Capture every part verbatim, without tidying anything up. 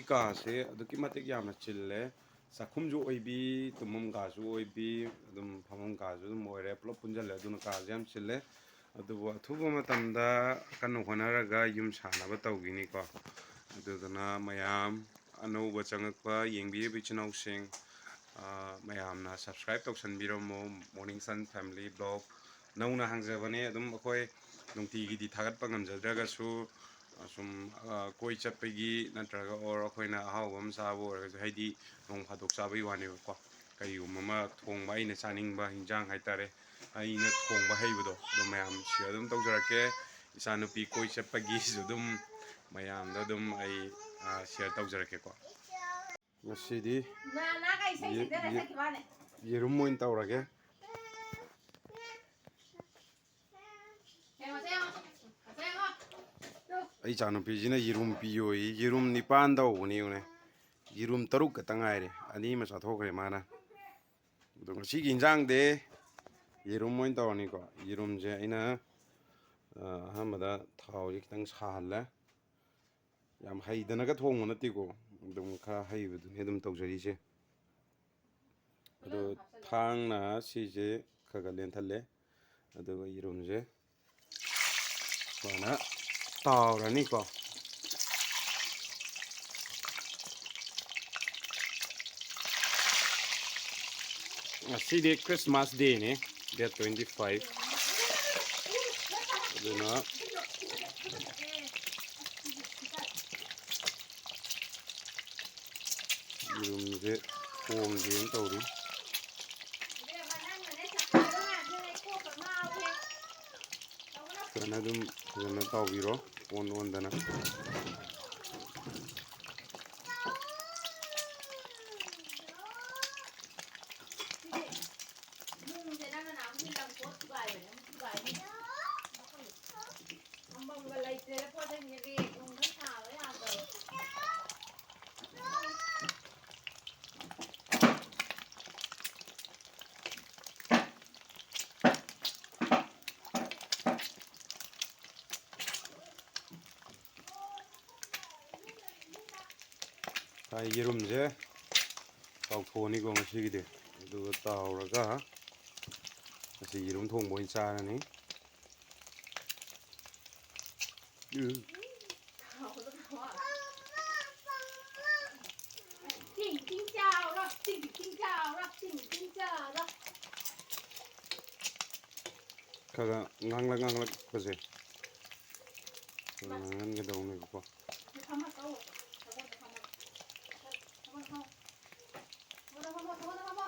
ꯀꯥꯁꯦ ꯑꯗꯨꯛꯀꯤ ꯃꯇꯤꯛ ꯌꯥꯝꯅ ꯆꯤꯜꯂꯦ꯫ ꯆꯥꯛꯈꯨꯝꯁꯨ ꯑꯣꯏꯕꯤ, ꯇꯨꯝꯐꯝ ꯀꯥꯁꯨ ꯑꯣꯏꯕꯤ, ꯑꯗꯨꯝ ꯐꯝꯐꯝ ꯀꯥꯁꯨ ꯑꯗꯨꯝ ꯑꯣꯏꯔꯦ, ꯄꯨꯂꯞ ꯄꯨꯟꯁꯤꯜꯂꯦ꯫ ꯑꯗꯨꯅ ꯀꯥꯁꯦ ꯌꯥꯝ ꯆꯤꯜꯂꯦ꯫ ꯑꯗꯨꯕꯨ ꯑꯊꯨꯕ ꯃꯇꯝꯗ ꯀꯟꯅ ꯍꯣꯠꯅꯔꯒ ꯌꯨꯝ ꯁꯥꯅꯕ ꯇꯧꯈꯤꯅꯤꯀꯣ꯫ ꯑꯗꯨꯗꯨꯅ ꯃꯌꯥꯝ ꯑꯅꯧꯕ ꯆꯪꯉꯛꯄ ꯌꯦꯡꯕꯤꯔꯤꯕ ꯏꯆꯤꯟ ꯏꯅꯥꯎꯁꯤꯡ, ꯑ, ꯃꯌꯥꯝꯅ subscribe ꯇꯧꯁꯟꯕꯤꯔꯝꯃꯣ꯫ Morning Sun Family Vlog ꯅꯧꯅ ꯍꯥꯡꯖꯕꯅꯦ꯫ ꯑꯗꯨꯝ ꯑꯩꯈꯣꯏ ꯅꯨꯡꯇꯤꯒꯤꯗꯤ ꯊꯥꯒꯠꯄ ꯉꯝꯖꯗ꯭ꯔꯒꯁꯨ, ꯑ, ꯁꯨꯝ, ꯑ, ꯀꯣꯏ ꯆꯠꯄꯒꯤ ꯅꯠꯇ꯭ꯔꯒ or ꯑꯩꯈꯣꯏꯅ ꯑꯍꯥꯎꯕ ꯑꯃ ꯆꯥꯕ ꯑꯣꯏꯔꯒꯁꯨ, ꯍꯥꯏꯗꯤ ꯅꯣꯡ ꯐꯥꯗꯣꯛ ꯆꯥꯕꯒꯤ ꯋꯥꯅꯦꯕꯀꯣ꯫ ꯀꯔꯤꯒꯨꯝꯕ ꯑꯃ ꯊꯣꯡꯕ, ꯑꯩꯅ ꯆꯥꯅꯤꯡꯕ ꯍꯤꯟꯖꯥꯡ ꯍꯥꯏꯇꯥꯔꯦ, ꯑꯩꯅ ꯊꯣꯡꯕ ꯍꯩꯕꯗꯣ, ꯑꯗꯨ ꯃꯌꯥꯝ share ꯑꯗꯨꯝ ꯇꯧꯖꯔꯛꯀꯦ꯫ ꯏꯆꯥꯅꯨꯄꯤ ꯀꯣꯏ ꯆꯠꯄꯒꯤꯁꯨ ꯑꯗꯨꯝ ꯃꯌꯥꯝꯗ ꯑꯗꯨꯝ ꯑꯩ, ꯑ, share ꯇꯧꯖꯔꯛꯀꯦꯀꯣ꯫ ꯉꯁꯤꯗꯤ ꯌꯦ-, ꯌꯦ-, ꯌꯦꯔꯨꯝ ꯑꯣꯏꯅ ꯇꯧꯔꯒꯦ꯫ ꯑꯩ ꯏꯆꯥꯅꯨꯄꯤꯁꯤꯅ ꯌꯦꯔꯨꯝ ꯄꯤꯌꯣꯌꯦ꯫ ꯌꯦꯔꯨꯝ ꯅꯤꯄꯥꯟ ꯇꯧꯕꯅꯦ, ꯌꯦꯡꯉꯨꯅꯦ꯫ ꯌꯦꯔꯨꯝ ꯇꯔꯨꯛ ꯈꯛꯇ ꯉꯥꯏꯔꯦ, ꯑꯅꯤ ꯑꯃ ꯆꯥꯊꯣꯛꯈ꯭ꯔꯦ ꯃꯥꯅ꯫ ꯑꯗꯣ ꯉꯁꯤꯒꯤ ꯏꯟꯖꯥꯡꯗꯤ ꯌꯦꯔꯨꯝ ꯑꯣꯏꯅ ꯇꯧꯔꯅꯤꯀꯣ꯫ ꯌꯦꯔꯨꯝꯁꯦ ꯑꯩꯅ, ꯑ, ꯑꯍꯥꯟꯕꯗ ꯊꯥꯎꯁꯦ ꯈꯤꯇꯪ ꯁꯥꯍꯜꯂꯦ꯫ ꯌꯥꯝ ꯍꯩꯗꯅꯒ ꯊꯣꯡꯕ ꯅꯠꯇꯦꯀꯣ, ꯑꯗꯨꯝ ꯈꯔ ꯍꯩꯕꯗꯨꯅꯤ ꯑꯗꯨꯝ ꯇꯧꯖꯔꯤꯁꯦ꯫ ꯑꯗꯣ ꯊꯥꯡꯅ ꯁꯤꯁꯦ ꯈꯔ ꯈꯔ ꯂꯦꯟꯊꯠꯂꯦ, ꯑꯗꯨꯒ ꯌꯦꯔꯨꯝꯁꯦ ꯁꯨꯃꯥꯏꯅ ꯇꯥꯎꯔꯅꯤꯀꯣ꯫ ꯉꯁꯤꯗꯤ Christmas Day ꯅꯦ, date twenty five꯫ ꯑꯗꯨꯅ ꯌꯦꯔꯨꯝꯁꯦ ꯊꯣꯡꯒꯦꯅ ꯇꯧꯔꯤ꯫ ꯐꯖꯅ ꯑꯗꯨꯝ ꯐꯖꯅ ꯇꯥꯎꯕꯤꯔꯣ, ꯑꯣꯟ ꯑꯣꯟꯗꯅ꯫ ꯌꯦꯔꯨꯝꯁꯦ ꯇꯥꯎꯊꯣꯛꯑꯅꯤꯀꯣ ꯉꯁꯤꯒꯤꯗꯤ꯫ ꯑꯗꯨꯒ ꯇꯥꯎꯔꯒ ꯉꯁꯤ ꯌꯦꯔꯨꯝ ꯊꯣꯡꯕ ꯑꯣꯏꯅ ꯆꯥꯔꯅꯤ꯫ ꯎꯝ꯫ ꯆꯤꯡ ꯆꯤꯡ ꯆꯥꯎꯔꯣ, ꯆꯤꯡ ꯆꯤꯡ ꯆꯥꯎꯔꯣ, ꯆꯤꯡ ꯆꯤꯡ ꯆꯥꯎꯔꯣ꯫ ꯈꯔ ꯈꯔ ꯉꯥꯡꯂꯛ ꯉꯥꯡꯂꯛꯄꯁꯦ ꯉꯥꯡꯍꯟꯒꯗꯧꯅꯦꯕꯀꯣ꯫ ꯐꯝꯃ ꯇꯧ꯫ ꯁꯒꯣꯜꯗ ꯐꯝꯃ꯫ ꯁꯒꯣꯜꯗ ꯐꯝꯃ꯫ ꯁꯒꯣꯜꯗ ꯐꯝꯃꯣ, ꯁꯒꯣꯜꯗ ꯐꯝꯃꯣ꯫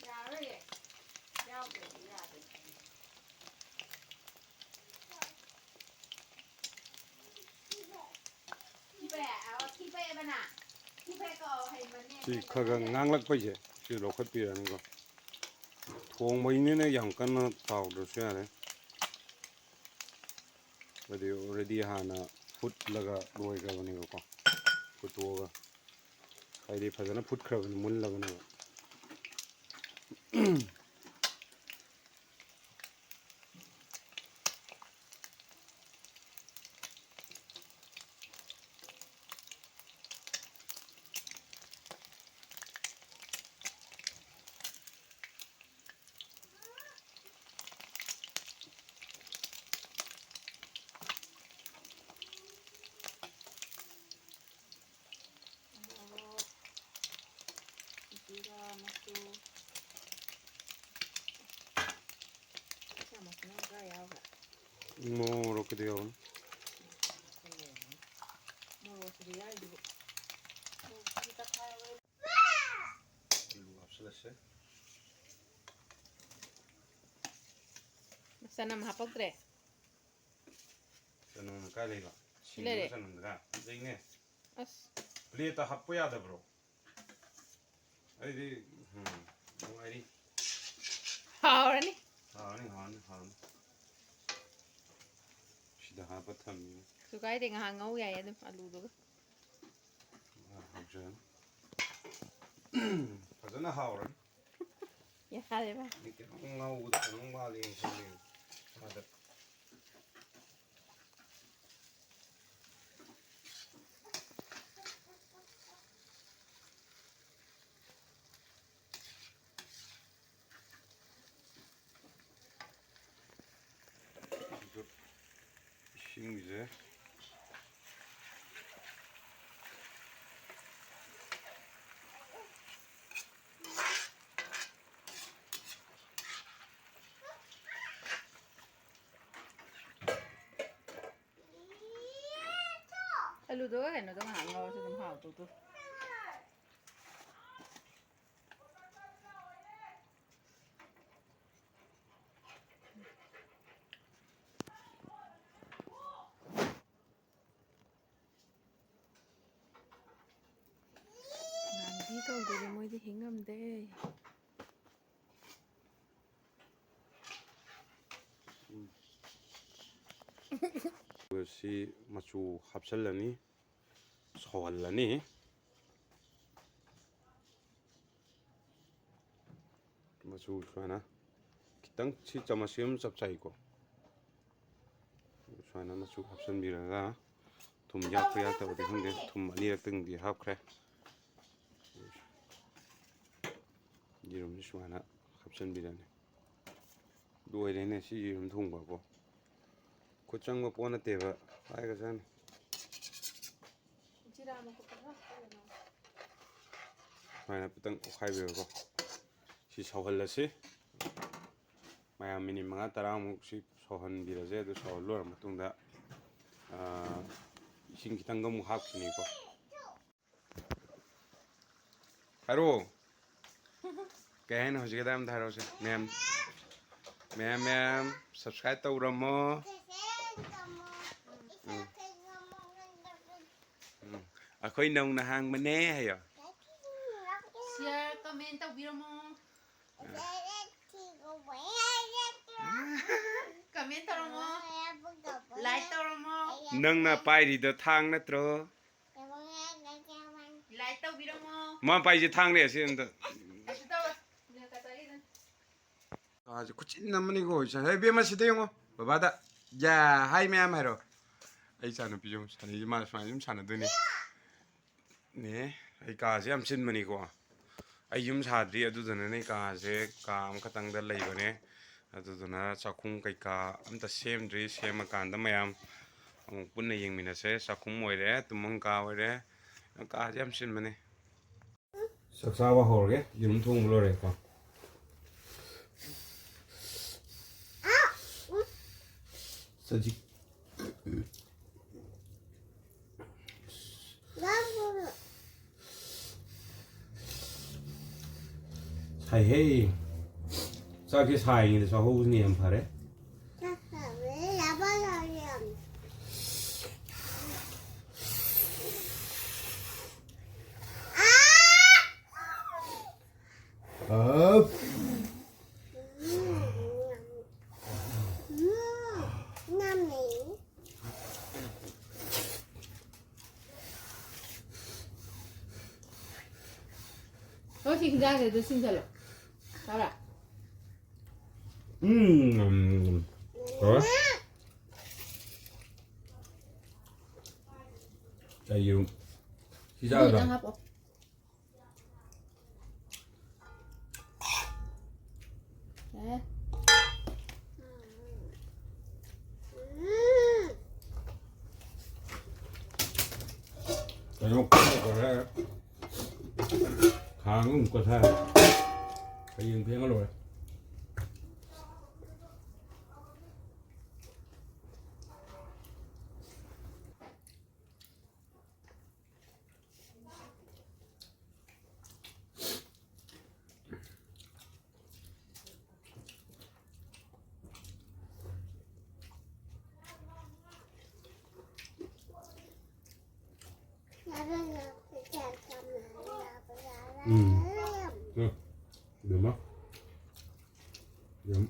ꯌꯥꯔꯣꯏꯌꯦ꯫ ꯌꯥꯎꯗ꯭ꯔꯗꯤ ꯌꯥꯗꯦ꯫ ꯁꯤ ꯈꯔ ꯈꯔ ꯉꯥꯡꯂꯛꯄꯩꯁꯦ ꯁꯤ ꯂꯧꯈꯠꯄꯤꯔꯅꯤꯀꯣ꯫ ꯊꯣꯡꯕꯩꯅꯤꯅ ꯌꯥꯝ ꯀꯟꯅ ꯇꯥꯎꯗ꯭ꯔꯁꯨ ꯌꯥꯔꯦ꯫ ꯍꯥꯏꯗꯤ already ꯍꯥꯟꯅ ꯐꯨꯠꯂꯒ ꯂꯣꯏꯈ꯭ꯔꯕꯅꯦꯕꯀꯣ꯫ ꯐꯨꯠꯇꯣꯛꯑꯒ ꯍꯥꯏꯗꯤ ꯐꯖꯅ ꯐꯨꯠꯈ꯭ꯔꯕꯅꯤ, ꯃꯨꯜꯂꯕꯅꯦꯕ꯫ ꯃꯣꯔꯣꯛ, ꯖꯤꯔꯥ ꯃꯆꯨ, ꯁꯥ ꯃꯆꯨ ꯈꯔ ꯌꯥꯎꯈ꯭ꯔꯦ꯫ ꯃꯣꯔꯣꯛꯀꯤꯗꯤ ꯌꯥꯎꯅꯤ꯫ ꯃꯣꯔꯣꯛꯁꯤꯗꯤ ꯌꯥꯎꯔꯤꯗꯨꯕꯨ꯫ ꯃꯣꯔꯣꯛꯁꯤꯗꯤ ꯇꯛꯈꯥꯏꯔꯒ ꯑꯂꯨ ꯍꯥꯞꯆꯤꯜꯂꯁꯦ꯫ ꯆꯅꯝ ꯍꯥꯞꯄꯛꯇ꯭ꯔꯦ꯫ ꯆꯅꯝ ꯀꯥꯏ ꯂꯩꯕ? ꯁꯤ ꯁꯤꯡꯗꯨꯒ ꯂꯩꯔꯦ꯫ ꯆꯅꯝꯗꯨꯒ? ꯂꯩꯅꯦ꯫ ꯑꯁ꯫ ꯄ꯭ꯂꯦꯠꯇ ꯍꯥꯞꯄ ꯌꯥꯗꯕ꯭ꯔꯣ? ꯑꯩꯗꯤ, ꯎꯝ, ꯅꯨꯡꯉꯥꯏꯔꯤ꯫ ꯍꯥꯎꯔꯅꯤ꯫ ꯍꯥꯎꯔꯅꯤ, ꯍꯥꯎꯔꯅꯤ, ꯍꯥꯎꯔꯅꯤ꯫ ꯁꯤꯗ ꯍꯥꯞꯄ ꯊꯝꯃꯤ꯫ ꯀꯩꯁꯨ ꯀꯥꯏꯗꯦ, ꯉꯥꯏꯍꯥꯛ ꯉꯧ ꯌꯥꯏꯌꯦ ꯑꯗꯨꯝ ꯑꯂꯨꯗꯨꯒ꯫ ꯍꯥꯎꯖꯔꯅꯤ꯫ ꯐꯖꯅ ꯍꯥꯎꯔꯅꯤ꯫ ꯌꯥꯔꯦꯕ꯫ ꯑꯩ ꯈꯤꯇꯪ ꯉꯧꯕꯗ ꯈꯤꯇꯪ ꯋꯥꯠꯂꯦꯅ ꯈꯜꯂꯦ꯫ ꯃꯥꯗ꯫ ꯏꯁꯤꯡꯁꯦ꯫ ꯑꯂꯨꯗꯨꯒ ꯀꯩꯅꯣꯗꯣ ꯉꯥꯏꯍꯥꯛ ꯉꯧꯔꯁꯨ ꯑꯗꯨꯝ ꯍꯥꯎꯗꯧꯗꯣ꯫ ꯉꯥꯟꯕꯤ ꯀꯧꯗ꯭ꯔꯗꯤ ꯃꯣꯏꯗꯤ ꯍꯤꯡ ꯉꯝꯗꯦ꯫ ꯁꯤ ꯃꯆꯨ ꯍꯥꯞꯆꯤꯜꯂꯅꯤ, ꯁꯧꯍꯜꯂꯅꯤ꯫ ꯃꯆꯨ ꯁꯨꯃꯥꯏꯅ ꯈꯤꯇꯪ, ꯁꯤ ꯆꯥꯃꯁ ꯑꯃ ꯆꯞ ꯆꯥꯏꯀꯣ꯫ ꯁꯨꯃꯥꯏꯅ ꯃꯆꯨ ꯍꯥꯞꯆꯤꯟꯕꯤꯔꯒ ꯊꯨꯝ ꯌꯥꯛꯄ ꯌꯥꯛꯇꯕꯗꯤ ꯈꯪꯗꯦ, ꯊꯨꯝ ꯑꯅꯤꯔꯛꯇꯪꯗꯤ ꯍꯥꯞꯈ꯭ꯔꯦ꯫ ꯌꯦꯔꯨꯝꯁꯤ ꯁꯨꯃꯥꯏꯅ ꯍꯥꯞꯆꯤꯟꯕꯤꯔꯅꯤ꯫ ꯂꯣꯏꯔꯦꯅꯦ ꯁꯤ ꯌꯦꯔꯨꯝ ꯊꯣꯡꯕꯕꯣ꯫ ꯈꯨꯠ ꯆꯪꯕ ꯄꯣꯠ ꯅꯠꯇꯦꯕ, ꯍꯥꯏꯒ꯭ꯔꯖꯥꯠꯅꯤ꯫ ꯖꯤꯔꯥ ꯃꯀꯨꯞ ꯈꯔ ꯍꯥꯞꯆꯤꯜꯂꯣ꯫ ꯁꯨꯃꯥꯏꯅ ꯈꯤꯇꯪ ꯑꯣꯠꯈꯥꯏꯕꯤꯔꯣꯀꯣ꯫ ꯁꯤ ꯁꯧꯍꯜꯂꯁꯤ꯫ ꯃꯌꯥꯝ ꯃꯤꯅꯤꯠ ꯃꯉꯥ ꯇꯔꯥꯃꯨꯛ ꯁꯤ ꯁꯧꯍꯟꯕꯤꯔꯁꯦ꯫ ꯑꯗꯨ ꯁꯧꯍꯜ ꯂꯣꯏꯔ ꯃꯇꯨꯡꯗ, ꯑꯥ, ꯏꯁꯤꯡ ꯈꯤꯇꯪꯒ ꯑꯃꯨꯛ ꯍꯥꯞꯈꯤꯅꯤꯀꯣ꯫ ꯍꯥꯏꯔꯛꯑꯣ꯫ ꯀꯩ ꯍꯥꯏꯅꯣ ꯍꯧꯖꯤꯛꯀꯤꯗ ꯑꯝꯇ ꯍꯥꯏꯔꯛꯑꯣꯁꯦ, ꯃꯦꯝ꯫ ꯃꯌꯥꯝ ꯃꯌꯥꯝ subscribe ꯇꯧꯔꯝꯃꯣ꯫ ꯎꯝ꯫ ꯎꯝ꯫ ꯑꯩꯈꯣꯏ ꯅꯧꯅ ꯍꯥꯡꯕꯅꯦ ꯍꯥꯏꯌꯣ꯫ Share, comment ꯇꯧꯕꯤꯔꯝꯃꯣ꯫ Comment ꯇꯧꯔꯝꯃꯣ꯫ Like ꯇꯧꯔꯝꯃꯣ꯫ ꯅꯪꯅ ꯄꯥꯏꯔꯤꯗꯣ ꯊꯥꯡ ꯅꯠꯇ꯭ꯔꯣ? Like ꯇꯧꯕꯤꯔꯝꯃꯣ꯫ ꯃꯥ ꯄꯥꯏꯁꯦ ꯊꯥꯡꯅꯦ ꯑꯁꯤ ꯑꯝꯇ꯫ ꯑꯁꯤ ꯇꯧꯋꯦ꯫ ꯀꯥꯁꯦ ꯈꯨꯆꯤꯟ ꯑꯃꯅꯤꯀꯣ꯫ ꯍꯦ, ꯏꯕꯦꯝꯃ, ꯁꯤꯗ ꯌꯦꯡꯉꯣ꯫ ꯕꯕꯥꯗ, "ꯌꯥ, ꯍꯥꯏ ꯃꯌꯥꯝ ꯍꯥꯏꯔꯣ"꯫ ꯑꯩ ꯏꯆꯥꯅꯨꯄꯤꯁꯨ ꯁꯥꯟꯅꯩꯁꯦ, ꯃꯥꯅ ꯁꯨꯃꯥꯏꯅ ꯁꯨꯝ ꯁꯥꯟꯅꯗꯣꯏꯅꯦ꯫ ꯅꯦ, ꯑꯩ ꯀꯥꯁꯦ ꯌꯥꯝ ꯆꯤꯟꯕꯅꯤꯀꯣ꯫ ꯑꯩ ꯌꯨꯝ ꯁꯥꯗ꯭ꯔꯤ, ꯑꯗꯨꯗꯨꯅꯅꯦ꯫ ꯀꯥꯁꯦ ꯀꯥ ꯑꯃꯈꯛꯇꯪꯗ ꯂꯩꯕꯅꯦ꯫ ꯑꯗꯨꯗꯨꯅ ꯆꯥꯛꯈꯨꯝ ꯀꯩꯀꯥ ꯑꯝꯇ ꯁꯦꯝꯗ꯭ꯔꯤ꯫ ꯁꯦꯝꯃꯀꯥꯟꯗ ꯃꯌꯥꯝ ꯑꯃꯨꯛ ꯄꯨꯟꯅ ꯌꯦꯡꯃꯤꯟꯅꯁꯦ꯫ ꯆꯥꯛꯈꯨꯝ ꯑꯣꯏꯔꯦ, ꯇꯨꯝꯐꯝ ꯀꯥ ꯑꯣꯏꯔꯦ꯫ ꯀꯥꯁꯦ ꯌꯥꯝ ꯆꯤꯟꯕꯅꯦ꯫ ꯆꯥꯛ ꯆꯥꯕ ꯍꯧꯔꯒꯦ꯫ ꯌꯦꯔꯨꯝ ꯊꯣꯡꯕ ꯂꯣꯏꯔꯦꯀꯣ꯫ ꯆꯖꯤꯛ꯫ ꯁꯥꯏꯍꯦ꯫ ꯆꯥꯛꯁꯦ ꯁꯥꯏꯉꯩꯗ ꯆꯥꯍꯧꯕꯁꯤꯅ ꯌꯥꯝ ꯐꯔꯦ꯫ ꯑꯞ꯫ ꯍꯣꯏ, ꯁꯤ ꯍꯤꯟꯖꯥꯡꯁꯦ ꯑꯗꯨ ꯁꯤꯟꯖꯜꯂꯣ꯫ ꯇꯥꯕ꯭ꯔꯥ? ꯎꯝ, ꯎꯝ, ꯍꯣꯏ꯫ ꯑꯩ ꯌꯦꯔꯨꯝ꯫ ꯁꯤ ꯆꯥꯒꯗ꯭ꯔꯣ? ꯈꯤꯇꯪ ꯍꯥꯞꯄꯣ꯫ ꯑꯦ꯫ ꯀꯩꯅꯣ ꯀꯣꯠꯈ꯭ꯔꯦ꯫ ꯈꯥꯡ ꯑꯃꯨꯛ ꯀꯣꯠꯊꯔꯦ꯫ ꯍꯌꯦꯡ ꯐꯦꯡꯉ ꯂꯣꯏꯔꯦ꯫ ꯎꯝ꯫ ꯎꯝ꯫ ꯏꯕꯦꯝꯃ꯫ ꯌꯥꯝ,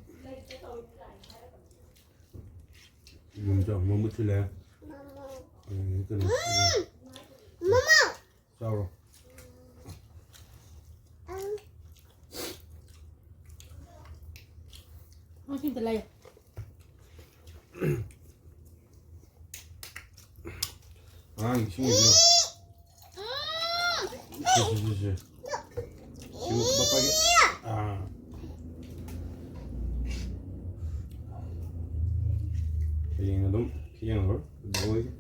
ꯌꯥꯝ ꯆꯥꯎ, ꯃꯃꯨꯠꯁꯨ ꯂꯩ꯫ ꯑꯗꯒꯤ ꯀꯩꯅꯣ, ꯆꯥꯎꯔꯣ꯫ ꯅꯪ ꯁꯤꯗ ꯂꯩ꯫ ꯑꯉꯥꯡ ꯏꯁꯤꯡ ꯂꯩꯕꯤꯔꯣ꯫ ꯁꯦ, ꯁꯦ, ꯁꯦ, ꯁꯦ꯫ ꯁꯤꯕꯨ ꯄꯄꯥꯒꯤ꯫ ꯑꯥ꯫ ꯍꯌꯦꯡ ꯑꯗꯨꯝ ꯐꯦꯡꯉꯔꯣꯏ꯫ ꯂꯣꯏꯔꯦ꯫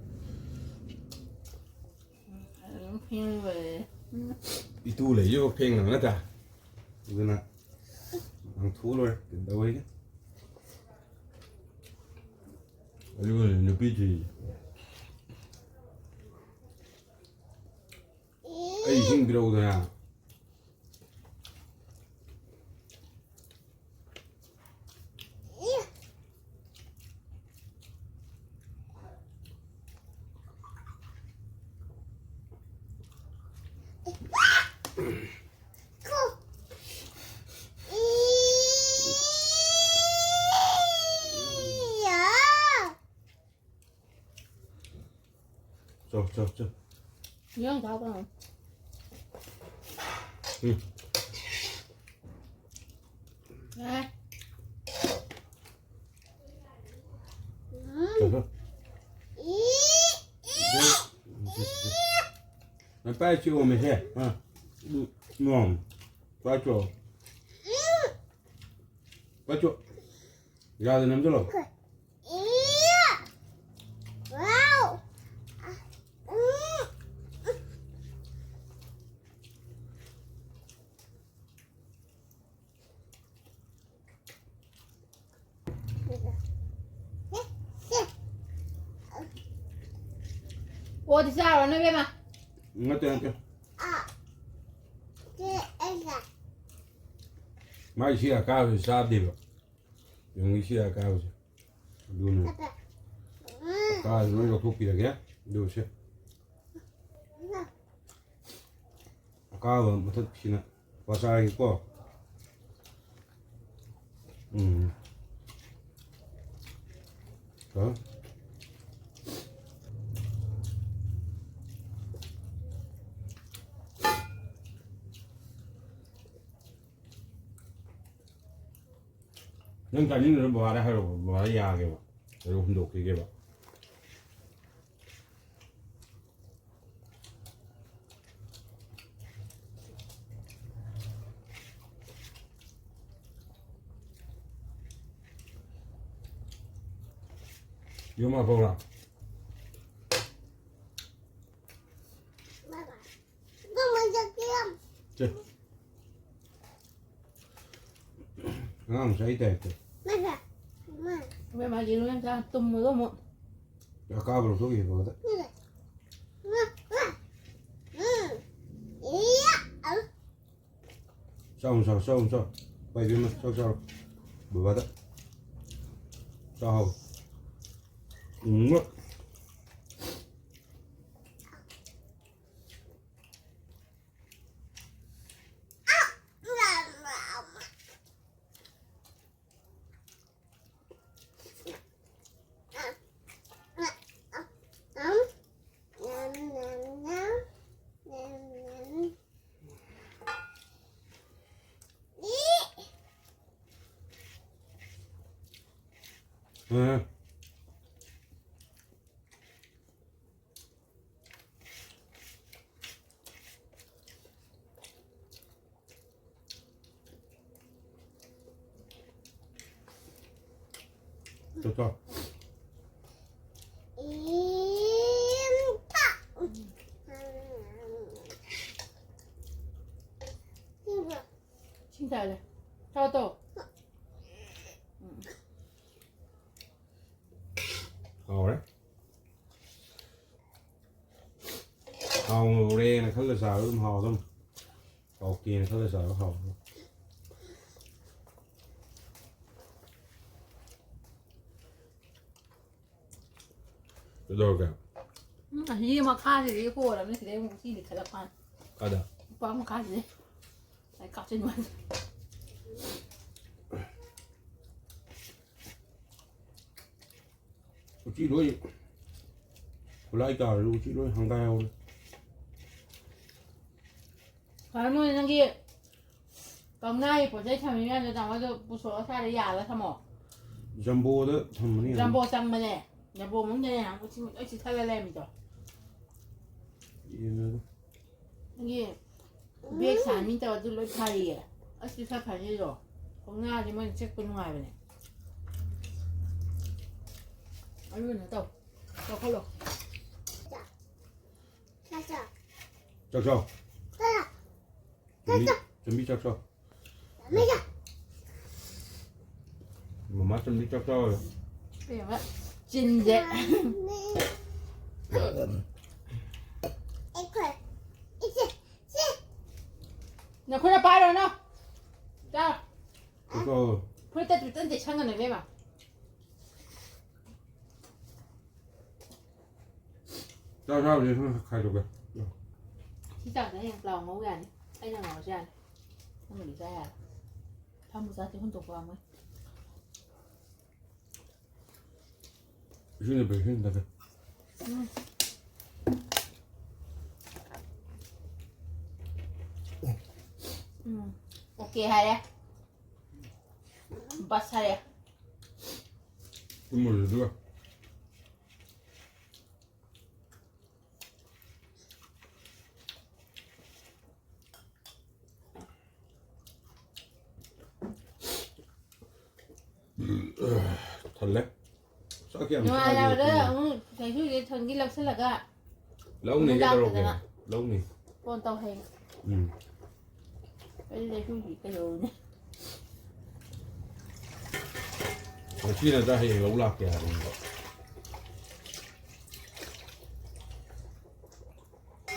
ꯑꯗꯨꯝ ꯐꯦꯡꯕ ꯂꯣꯏꯔꯦ꯫ ꯏꯇꯨ ꯂꯩꯌꯣ ꯐꯦꯡꯅꯕ ꯅꯠꯇ꯭ꯔꯥ? ꯑꯗꯨꯅ ꯂꯪꯊꯣꯛꯑ ꯂꯣꯏꯔꯦ꯫ ꯀꯩꯗꯧꯋꯦꯒꯦ? ꯑꯗꯨꯒ ꯅꯨꯄꯤ ꯊꯤꯔꯤꯁꯦ꯫ ꯑꯩ ꯏꯁꯤꯡ ꯄꯤꯔꯛꯎꯗꯅ꯫ ꯆꯣ, ꯆꯣ, ꯆꯣ꯫ ꯌꯦꯡ ꯆꯥꯎ ꯀꯩꯅꯣ꯫ ꯎꯝ꯫ ꯌꯥꯔꯦ꯫ ꯆꯣ, ꯆꯣ꯫ ꯅꯪ ꯄꯥꯏ ꯆꯤꯛꯑꯣꯃꯦ ꯁꯦ꯫ ꯑ꯫ ꯎꯝ, ꯅꯣꯡ꯫ ꯄꯥꯏ ꯆꯤꯛꯑꯣ꯫ ꯄꯥꯏ ꯆꯤꯛꯑꯣ꯫ ꯌꯥꯗ ꯅꯝꯖꯜꯂꯣ꯫ ꯑꯣꯗꯤ ꯆꯥꯔꯨꯔꯅꯨ ꯏꯕꯦꯝꯃ꯫ ꯅꯠꯇꯦ, ꯅꯠꯇꯦ꯫ ꯃꯥꯏ ꯁꯤ ꯑꯀꯥꯕꯁꯤ ꯆꯥꯗꯦꯕ꯫ ꯌꯦꯡꯉꯨ ꯁꯤ ꯑꯀꯥꯕꯁꯦ꯫ ꯑꯗꯨꯅ ꯑꯀꯥꯕꯁꯤ ꯂꯣꯏ ꯂꯧꯊꯣꯛꯄꯤꯔꯒꯦ꯫ ꯑꯗꯨ ꯁꯦ꯫ ꯀꯥꯕ ꯃꯊꯛꯁꯤꯅ ꯂꯨꯄꯥ ꯆꯥꯔꯒꯦꯀꯣ꯫ ꯎꯝ꯫ ꯀꯣ꯫ ꯅꯪ ꯆꯥꯅꯤꯡꯗ꯭ꯔ ꯕꯕꯥꯗ ꯍꯥꯏꯔꯛꯑꯣ, ꯕꯕꯥꯗ ꯌꯥꯒꯦꯕ꯫ ꯑꯗꯨ ꯍꯨꯟꯗꯣꯛꯈꯤꯒꯦꯕ꯫ ꯌꯨꯝ ꯑꯐꯧꯔꯥ? ꯁꯦ꯫ ꯑꯉꯥꯡ ꯃꯆꯥꯒꯤ ꯇꯥꯏꯞꯇ꯫ ꯏꯕꯦꯝꯃ, ꯌꯦꯔꯨꯝ ꯌꯥꯝ ꯆꯥ, ꯇꯨꯝꯃꯨꯔꯣ ꯑꯃꯨꯛ꯫ ꯑꯀꯥꯕ ꯂꯧꯊꯣꯛꯈꯤꯕ ꯑꯗ꯫ ꯆꯥꯎ, ꯆꯥꯎ, ꯆꯥꯎ, ꯆꯥꯎ꯫ ꯄꯥꯏꯕꯤꯃ, ꯆꯥꯎ, ꯆꯥꯎ꯫ ꯕꯕꯥꯗ꯫ ꯆꯥꯎ꯫ ꯎꯝ꯫ ꯎꯝ꯫ ꯆꯠꯊꯣ꯫ ꯏꯁꯤꯡ ꯊꯥꯔꯦ꯫ ꯊꯥꯎ ꯇꯧ꯫ ꯎꯝ꯫ ꯍꯥꯎꯔꯦ꯫ ꯍꯥꯎꯔꯦꯅ ꯈꯜꯂ ꯆꯥꯕ ꯑꯗꯨꯝ ꯍꯥꯎ ꯑꯗꯨꯝ꯫ ꯍꯥꯎꯇꯦꯅ ꯈꯜꯂ ꯆꯥꯕ ꯍꯥꯎ꯫ ꯀꯩꯗꯧꯔꯒꯦ? ꯎꯝ, ꯑꯁꯤꯒꯤ ꯃꯈꯥꯁꯤꯗꯤ ꯍꯣꯔꯕꯅꯤ, ꯁꯤꯗꯩ ꯑꯃꯨꯛ ꯁꯤꯗꯤ ꯈꯜꯂꯛꯄꯅꯤ꯫ ꯀꯥꯏꯗ? ꯄꯥꯝ ꯀꯥꯁꯤꯗꯤ ꯑꯩ ꯀꯥꯞꯁꯤꯟꯕ꯫ ꯎꯆꯤ ꯂꯣꯏ ꯈꯨꯠꯂꯥꯏ ꯇꯥꯔꯁꯨ ꯎꯆꯤ ꯂꯣꯏ ꯍꯪꯒꯥꯏ ꯍꯧꯔꯦ꯫ ꯐꯔꯦ, ꯃꯣꯏ ꯅꯪꯒꯤ ꯀꯧꯅꯥꯒꯤ ꯄꯣꯠ ꯆꯩ ꯊꯝꯃꯤ ꯃꯌꯥꯝꯗꯣ ꯇꯥꯃꯣꯗꯣ ꯄꯨꯊꯣꯛꯑ ꯁ꯭ꯋꯥꯏꯗ ꯌꯥꯜꯂ ꯊꯝꯃꯣ꯫ ꯖꯝꯕꯣꯗ ꯊꯝꯕꯅꯤ꯫ ꯖꯝꯕꯣ ꯆꯪꯕꯅꯦ꯫ ꯖꯝꯕꯣ ꯃꯅꯨꯡꯗꯅꯦ ꯅꯍꯥꯟ ꯎꯆꯤ ꯂꯣꯏ ꯆꯤꯛꯊꯠꯂ ꯂꯩꯔꯝꯃꯤꯗꯣ꯫ ꯌꯦꯡꯉꯒꯦ꯫ ꯅꯪꯒꯤ ꯕꯦꯒ ꯁꯥꯅꯤ ꯇꯧꯔ ꯑꯗꯨ ꯂꯣꯏ ꯐꯥꯔꯤꯌꯦ꯫ ꯑꯁ, ꯄꯩꯁꯥ ꯐꯥꯅꯤꯗꯣ꯫ ꯀꯧꯅꯥꯗꯤ ꯃꯣꯏꯅ ꯆꯦꯛꯄ ꯅꯨꯡꯉꯥꯏꯕꯅꯦ꯫ ꯑꯗꯨꯅ ꯇꯧ꯫ ꯂꯧꯈꯠꯂꯣ꯫ ꯆꯥꯛ ꯆꯥꯎ꯫ ꯆꯥꯝꯕꯤ, ꯆꯥꯝꯕꯤ ꯆꯥꯛ ꯆꯥꯎ꯫ ꯃꯃꯥ ꯆꯥꯝꯕꯤ ꯆꯥꯛ ꯆꯥꯎ꯫ ꯀꯩꯕ? ꯆꯤꯟꯁꯦ꯫ ꯅꯈꯨꯠꯅ ꯄꯥꯏꯔꯣꯅꯣ꯫ ꯆꯥꯎ꯫ ꯆꯥꯛ ꯆꯥꯎ꯫ ꯐꯨꯔꯤꯠꯇ ꯇꯨꯇꯟ ꯇꯩꯁꯟꯒꯅꯨ ꯏꯕꯦꯝꯃ꯫ ꯆꯥꯛ ꯆꯥꯕꯗꯤ ꯈꯔ ꯈꯥꯏꯗꯣꯛꯀꯦ꯫ ꯁꯤ ꯆꯥꯛꯁꯦ ꯍꯌꯦꯡ ꯄ꯭ꯂꯥꯎ ꯉꯧ ꯌꯥꯅꯤ꯫ ꯑꯩꯅ ꯉꯧꯔꯁꯨ ꯌꯥꯅꯤ꯫ ꯅꯪꯕꯨꯗꯤ ꯆꯥ ꯌꯥꯔꯦ꯫ ꯊꯝꯃꯨ ꯆꯥꯁꯦ ꯍꯨꯟꯗꯣꯛꯄ ꯄꯥꯝꯃꯣꯏ꯫ ꯏꯁꯤꯡꯗ ꯄꯩ, ꯏꯁꯤꯡ ꯊꯛꯀꯦ꯫ ꯎꯝ꯫ ꯎꯝ꯫ ꯑꯣꯀꯦ ꯍꯥꯏꯔꯦ꯫ ꯕꯁ ꯍꯥꯏꯔꯦ꯫ ꯀꯨꯝꯃꯨꯔꯁꯤ ꯑꯗꯨꯒ꯫ ꯊꯜꯂꯦ꯫ ꯆꯥꯛ ꯀꯌꯥꯝ ꯆꯥꯒꯦ? ꯅꯨꯡꯉꯥꯏꯔꯕꯗ ꯑꯃꯨꯛ ꯆꯩꯁꯨꯁꯦ ꯊꯣꯟꯒꯤ ꯂꯧꯁꯤꯜꯂꯒ ꯂꯧꯅꯤ ꯑꯃꯨꯛ ꯀꯩꯗꯧꯔꯒꯦ? ꯂꯥꯛꯇꯗꯅ꯫ ꯂꯧꯅꯤ꯫ ꯐꯣꯟ ꯇꯧ ꯍꯌꯦꯡ꯫ ꯎꯝ꯫ ꯑꯩ ꯆꯩꯁꯨꯁꯤ ꯀꯩꯗꯧꯔꯨꯅꯤ? ꯉꯁꯤ ꯅꯠꯇ꯭ꯔ ꯍꯌꯦꯡ ꯂꯧ ꯂꯥꯛꯀꯦ ꯍꯥꯏꯕꯅꯤꯀꯣ꯫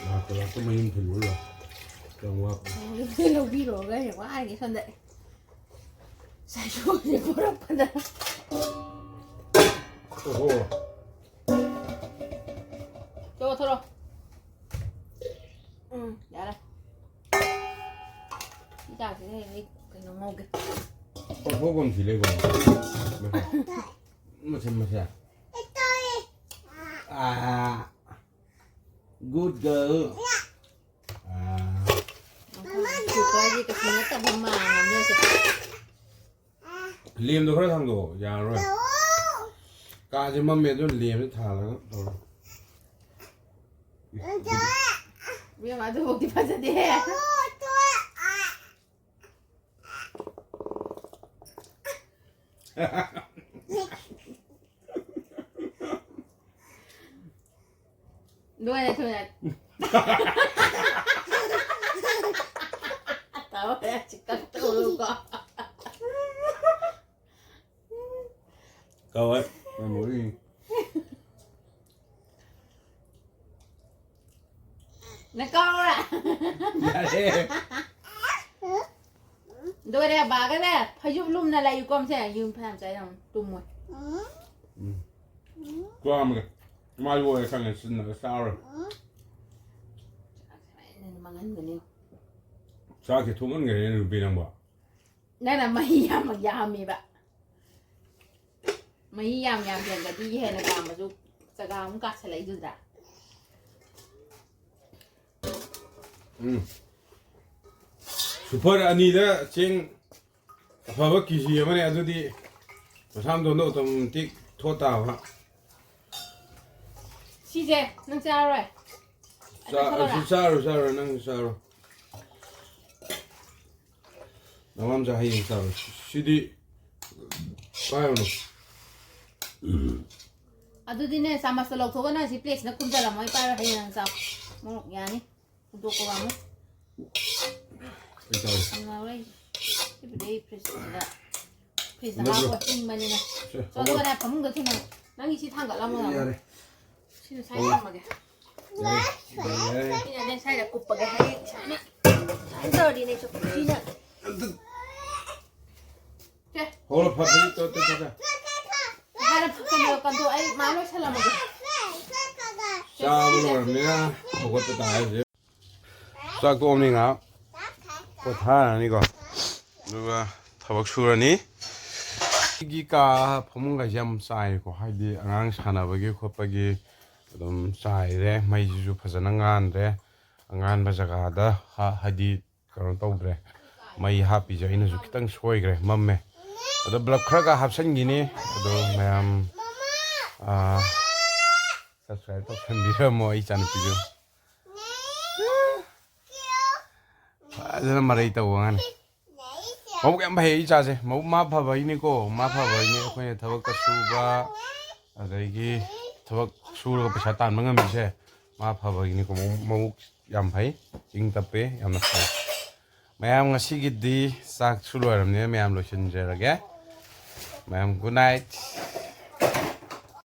ꯂꯥꯛꯇ ꯂꯥꯛꯇ ꯃꯌꯨꯝ ꯊꯤꯜꯂꯨꯔ ꯂꯣꯏꯔꯦ꯫ ꯌꯥꯝ ꯋꯥꯕ꯫ ꯂꯧꯕꯤꯔꯣꯒ ꯍꯌꯦꯡ ꯋꯥꯔꯤꯉꯩ ꯁꯣꯝꯗ꯫ ꯁꯥꯏꯁꯨꯁꯦ ꯄꯨꯔꯛꯄꯗ꯫ ꯑꯣꯍꯣ꯫ ꯊꯣꯛꯂꯛꯑꯣ, ꯊꯣꯛꯂꯛꯑꯣ꯫ ꯎꯝ, ꯌꯥꯔꯦ꯫ ꯀꯣꯝ ꯁꯤ ꯂꯩꯕ꯫ ꯃꯁꯦ, ꯃꯁꯦ꯫ ꯑꯥ, good girl꯫ ꯑꯥ꯫ ꯀꯨꯀꯔꯁꯦ ꯀꯩꯁꯨ ꯅꯠꯇꯕ ꯃꯥꯜꯂꯦ ꯃꯣꯏꯁꯦ꯫ ꯂꯦꯝꯗꯣ ꯈꯔ ꯊꯥꯡꯗꯣꯛꯑꯣ, ꯌꯥꯔꯔꯣꯏ꯫ ꯀꯥꯁꯦ ꯃꯝꯃꯦ, ꯑꯗꯨꯅ ꯂꯦꯝꯁꯦ ꯊꯥꯜꯂꯒ ꯇꯧꯔꯣ꯫ ꯏꯕꯦꯝꯃ, ꯑꯗꯨꯐꯥꯎꯗꯤ ꯐꯖꯗꯦꯍꯦ꯫ ꯂꯣꯏꯔꯦ, ꯊꯣꯏꯅ꯫ ꯇꯧꯔꯦ, ꯆꯤꯛꯀꯟ ꯇꯧꯔꯨꯀꯣ꯫ ꯇꯧꯋꯦ, memory꯫ ꯅꯀꯥꯎꯔꯦ꯫ ꯌꯥꯔꯦ꯫ ꯂꯣꯏꯔꯦ, ꯕꯥꯒꯅꯦ ꯐꯩꯖꯨꯞ ꯂꯨꯝꯅ ꯂꯩꯌꯨꯀꯣ꯫ ꯃꯁꯦ ꯌꯨꯝ ꯐꯅꯌꯥꯝ ꯆꯥꯏ ꯌꯦꯡꯉꯨ, ꯇꯨꯝꯃꯣꯏ꯫ ꯎꯝ꯫ ꯆꯥꯔꯝꯒꯦ꯫ ꯃꯥꯏ ꯂꯣꯏꯔꯦ ꯈꯪꯉꯦ, ꯁꯤꯟꯅꯒ ꯆꯥꯔꯣꯏ꯫ ꯃꯥꯡꯍꯟꯒꯅꯤ꯫ ꯆꯥꯛꯁꯦ ꯊꯣꯡꯍꯟꯈ꯭ꯔꯦꯅꯦ ꯅꯨꯄꯤ ꯅꯪꯕꯣ꯫ ꯅꯪꯅ ꯃꯍꯤ ꯌꯥꯝ ꯌꯥꯝꯃꯦꯕ꯫ ꯃꯍꯤ ꯌꯥꯝ ꯌꯥꯝ ꯍꯦꯟꯒꯗꯤ ꯍꯦꯟꯅ ꯀꯥꯝꯕꯁꯨ ꯆꯒꯥ ꯑꯃꯨꯛ ꯀꯥꯁꯜꯂꯛꯏꯗꯨꯗ꯭ꯔꯥ? ꯎꯝ꯫ Super ꯑꯅꯤꯗ ꯆꯦꯡ ꯑꯐꯕ ꯀꯦ ꯖꯤ ꯑꯃꯅꯦ, ꯑꯗꯨꯗꯤ ꯃꯁꯥ ꯃꯇꯣꯟꯗ automatic ꯊꯣꯛ ꯇꯥꯕ꯫ ꯁꯤꯁꯦ ꯅꯪ ꯆꯥꯔꯣꯏ? ꯑꯩ ꯆꯥ-, ꯆꯥꯊꯣꯛꯑꯔꯥ? ꯑꯁꯤ ꯆꯥꯔꯣꯏ, ꯆꯥꯔꯣꯏ, ꯅꯪ ꯆꯥꯔꯣꯏ꯫ ꯅꯃꯥꯝꯆꯥ ꯍꯌꯦꯡ ꯆꯥꯔꯣꯏ꯫ ꯁꯤꯗꯤ ꯄꯥꯏꯔꯨꯅꯨ꯫ ꯑꯗꯨꯗꯤꯅꯦ, ꯆꯥꯃꯁꯇꯣ ꯂꯧꯊꯣꯛꯑꯒ ꯅꯪ ꯁꯤ ꯄ꯭ꯂꯦꯠꯁꯤꯅ ꯀꯨꯝꯖꯜꯂꯝꯃꯣ꯫ ꯑꯩ ꯄꯥꯏꯔꯣꯏ, ꯍꯌꯦꯡ ꯅꯪ ꯆꯥꯎ꯫ ꯃꯣꯔꯣꯛ ꯌꯥꯅꯤ꯫ ꯍꯨꯟꯗꯣꯛꯄ ꯋꯥꯅꯤ꯫ ꯑꯩ ꯆꯥꯔꯣꯏ꯫ ꯊꯝꯅꯔꯣꯏ꯫ ꯁꯤꯕꯨꯗꯤ ꯑꯩ ꯐ꯭ꯔꯤꯖꯇ, ꯐ꯭ꯔꯤꯖꯇ ꯊꯝꯃꯣ꯫ ꯍꯥꯞꯄꯣ, ꯏꯪꯕꯅꯤꯅ꯫ ꯁꯦ, ꯆꯣ, ꯑꯗꯨꯒꯅꯦ, ꯐꯃꯨꯡꯗ ꯊꯝꯃꯣ꯫ ꯅꯪꯒꯤ ꯁꯤ ꯊꯥꯡꯒꯠꯂꯝꯃꯣ, ꯌꯥꯔꯦ꯫ ꯁꯤꯅ ꯁ꯭ꯋꯥꯏ ꯊꯝꯃꯒꯦ꯫ ꯌꯥꯔꯦ꯫ ꯌꯥꯔꯦ꯫ ꯁꯤꯅꯅꯦ ꯁ꯭ꯋꯥꯏꯗ ꯀꯨꯞꯄꯒꯦ, ꯍꯌꯦꯡ ꯏꯁꯥꯅ꯫ ꯁꯨꯃꯥꯏꯅ ꯇꯧꯔꯗꯤꯅꯦ, ꯆꯣ, ꯁꯤꯅ꯫ ꯑꯝꯇ ꯁꯦ꯫ ꯍꯧꯔꯣ, ꯐꯠ ꯐꯠ ꯇꯧ, ꯇꯧ, ꯇꯧ, ꯇꯧ꯫ ꯍꯥꯟꯅ ꯀꯩꯅꯣ ꯀꯟꯊꯣꯛ-, ꯑꯩ ꯃꯥ ꯂꯣꯏꯁꯜꯂꯝꯃꯒꯦ꯫ ꯆꯥꯕ ꯂꯣꯏꯔꯕꯅꯤꯅ ꯍꯧꯒꯠꯄ ꯇꯥꯔꯦ ꯍꯧꯖꯤꯛ꯫ ꯆꯥꯛ ꯇꯣꯛꯑꯕꯅꯤ ꯉꯥꯏꯍꯥꯛ ꯄꯣꯊꯥꯔꯅꯤꯀꯣ, ꯑꯗꯨꯒ ꯊꯕꯛ ꯁꯨꯔꯅꯤ꯫ ꯁꯤꯒꯤ ꯀꯥ ꯐꯃꯨꯡꯒꯁꯦ ꯌꯥꯝ ꯆꯥꯏꯀꯣ, ꯍꯥꯏꯗꯤ ꯑꯉꯥꯡ ꯁꯥꯟꯅꯕꯒꯤ ꯈꯣꯠꯄꯒꯤ ꯑꯗꯨꯝ ꯆꯥꯏꯔꯦ꯫ ꯃꯩꯁꯤꯁꯨ ꯐꯖꯅ ꯉꯥꯟꯗ꯭ꯔꯦ꯫ ꯑꯉꯥꯟꯕ ꯖꯒꯥꯗ ꯍꯥ- ꯍꯥꯏꯗꯤ ꯀꯩꯅꯣ ꯇꯧꯗ꯭ꯔꯦ꯫ ꯃꯩ ꯍꯥꯞꯄꯤꯁꯦ ꯑꯩꯅꯁꯨ ꯈꯤꯇꯪ ꯁꯣꯏꯈ꯭ꯔꯦ, ꯃꯝꯃꯦ꯫ ꯑꯗꯣ ꯕ꯭ꯂꯕ ꯈꯔꯒ ꯍꯥꯞꯆꯟꯈꯤꯅꯤ꯫ ꯑꯗꯣ ꯃꯌꯥꯝ, ꯑꯥ, subscribe ꯇꯧꯁꯟꯕꯤꯔꯝꯃꯣ ꯑꯩ ꯏꯆꯥꯅꯨꯄꯤꯗꯨ꯫ ꯐꯖꯅ ꯃꯔꯩ ꯇꯧꯕ ꯑꯉꯥꯡꯅꯤ꯫ ꯃꯕꯨꯛ ꯌꯥꯝ ꯐꯩ ꯏꯆꯥꯁꯦ꯫ ꯃꯕꯨꯛ ꯃꯥ ꯐꯕꯩꯅꯤꯀꯣ, ꯃꯥ ꯐꯕꯩꯅꯤ ꯑꯩꯈꯣꯏꯅ ꯊꯕꯛꯀ ꯁꯨꯕ, ꯑꯗꯒꯤ ꯊꯕꯛ ꯁꯨꯔꯒ ꯄꯩꯁꯥ ꯇꯥꯟꯕ ꯉꯝꯃꯤꯁꯦ꯫ ꯃꯥ ꯐꯕꯒꯤꯅꯤꯀꯣ꯫ ꯃꯕꯨꯛ, ꯃꯕꯨꯛ ꯌꯥꯝ ꯐꯩ, ꯏꯪ ꯇꯞꯄꯦ, ꯌꯥꯝꯅ ꯐꯩ꯫ ꯃꯌꯥꯝ ꯉꯁꯤꯒꯤꯗꯤ ꯆꯥꯛꯁꯨ ꯂꯣꯏꯔꯕꯅꯤꯅ ꯃꯌꯥꯝ ꯂꯣꯏꯁꯤꯟꯖꯔꯒꯦ꯫ ꯃꯌꯥꯝ good night꯫